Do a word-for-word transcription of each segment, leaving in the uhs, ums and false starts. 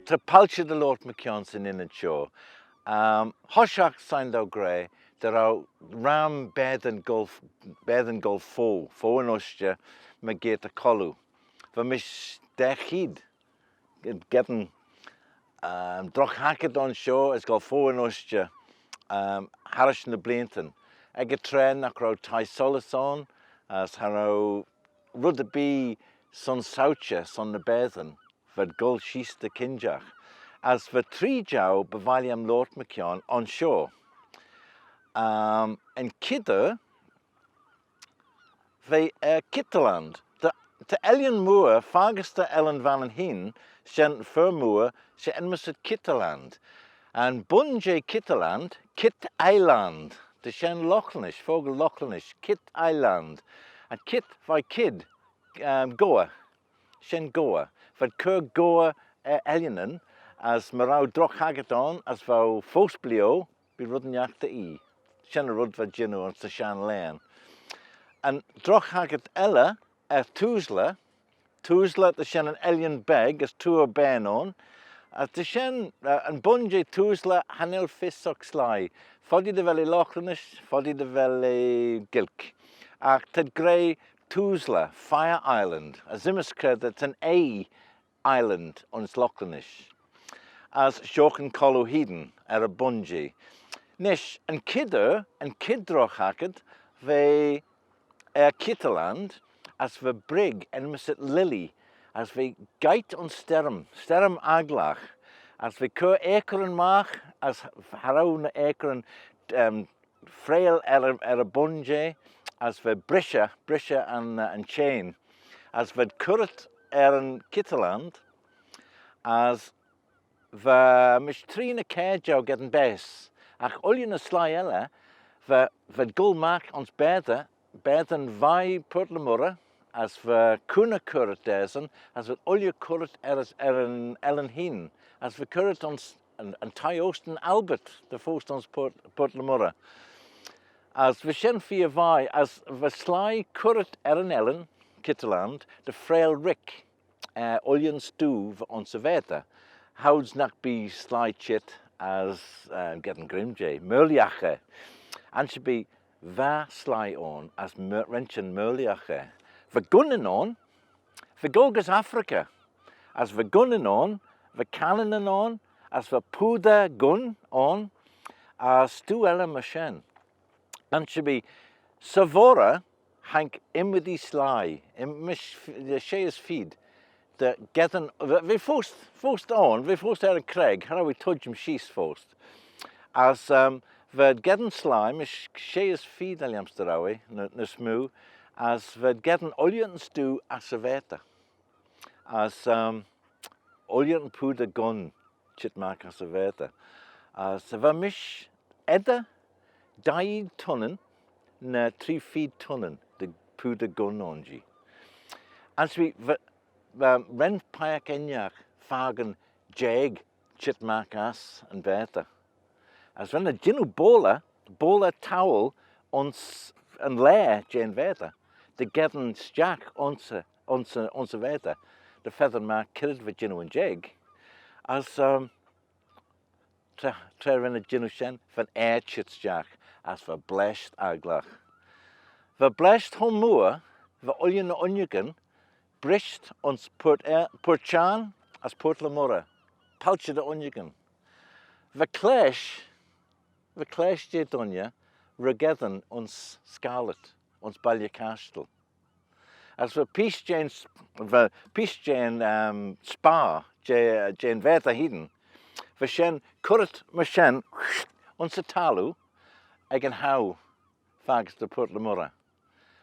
Ta palçhey dy loayrt mychione 'syn ynnyd shoh. Um, hoshiaght shegin dou gra, dy row ram baatyn goll, baatyn goll fo, fo yn ushtey mygeayrt y Colloo. Va mish daa cheead geddyn, um, drogh-chaggit ayns shoh as goll fo yn ushtey, um, harrish ny bleeantyn. Ec y traa nagh row thie sollys ayn, as cha row red erbee son sauçhey son ny baatyn, v'ad goll sheese dy kinjagh. As va tree jeu by vie lhiam loayrt mychione ayns shoh. Um, yn chied oor, v'eh er Kitterland. Ta, ta ellan mooar faggys da Ellan Vannin hene, shen fer mooar, she enmyssit Kitterland. Yn bun jeh Kitterland, Kit Island. Ta shen Loghlynnish, fockle Loghlynnish, Kit Island. Yn kit, veih kid, um, goair. Shen goair. V'ad cur goair er ellanyn, as my row drogh-chaggit ayn, as v'ou foast bleeau, bee red ennagh dy ee. Shen y red v'ad jannoo ayns ny shenn laghyn. Yn drogh-chaggit elley er Twoozler. Twoozler, ta shen yn ellan beg as twoaie bane ayn. As ta shen, eh, yn bun jeh Twoozler cha nel fys oc sleih. Foddee dy vel eh Loghlynnish, foddee dy vel eh Gaelg. Agh t'ad gra Twoozler, Fire Island, as ymmys cre ta'n A Island ayns Loghlynnish. As shoh yn Colloo hene er y bun jeh. Nish, yn chied oor, yn chied drogh-chaggit, v'eh er Kitterland, as va breg enmyssit Lily, as v'eh goit ayns sterrym, sterrym agglagh, as v'eh cur acreyn magh, as cha row ny acreyn, um, freayll er, er y bun jeh, as v'eh brishey, brishey yn, yn çhean, as v'ad currit er yn Kitterland, as va mish tree ny kiare jeu geddyn baase, agh ooilley ny sleih elley, va, v'ad goll magh ayns baatey, baatyn veih Purt le Moirrey, as va cooney currit dasyn, as v'ad ooilley currit er, er yn ellan hene, as va currit ayns yn, yn thie-oast yn Albert, dy foast ayns Purt, Purt le Moirrey. As va shen feer vie, as va sleih currit er yn ellan, Kitterland, dy freayll rick, eh, ooilley yn stoo va ayns y vaatey. Choud's nagh bee sleih çheet as, eh, geddyn greim jeh, maarliaght eh. Ansherbee va sleih ayn as ma-, ren shin maarliaght eh. Va gunnyn ayn, va goll gys Affrick, as va gunnyn ayn, va cannonyn ayn, as va poosey gun ayn, as stoo elley myr shen. Ansherbee, sy voghrey haink ymmodee sleih, ymmodee f-, shey as feed, dy geddyn, v'eh, v'eh foast, foast ayn, v'eh foast er yn creg, cha row eh tuittym sheese foast. As, um, v'ad geddyn sleih, mysh shey as feed er lhiam's dy row eh, ny, ny smoo, as v'ad geddyn ooilley yn stoo ass y vaatey. As, um, ooilley yn poosey gun çheet magh ass y vaatey. As va mish eddyr daeed tunnyn ny tree feed tunnyn dy poosey gun ayn jee. Ansherbee va, va, ren peiagh ennagh fakin jeig çheet magh ass yn vaatey. As ren eh jannoo boayl, boayl towal ayns yn laa jeh'n vaatey, dy geddyn stiagh ayns y, ayns y, ayns y vaatey, dy feddyn magh c'red va jannoo yn jeig. As, um, tra, tra ren eh jannoo shen, va'n aer çheet stiagh, as va blasht agglagh. Va blasht cho mooar, va ooilley ny uinnagyn brisht ayns Purt, eh, Purt Çhiarn as Purt le Moirrey, palçhey dy uinnagyn. Va clasht, va clasht jeh dooinney ry-gheddyn ayns Scarlett, ayns Balley Cashtal. As va peesh jeh'n s-, va peesh jeh'n, um, spar, jeh, jeh'n vaatey hene, va shen currit myr shen ayns y thalloo ec yn howe faggys da Purt le Moirrey.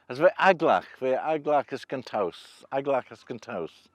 As v'eh agglagh, v'eh agglagh as gyn towse, agglagh as gyn towse.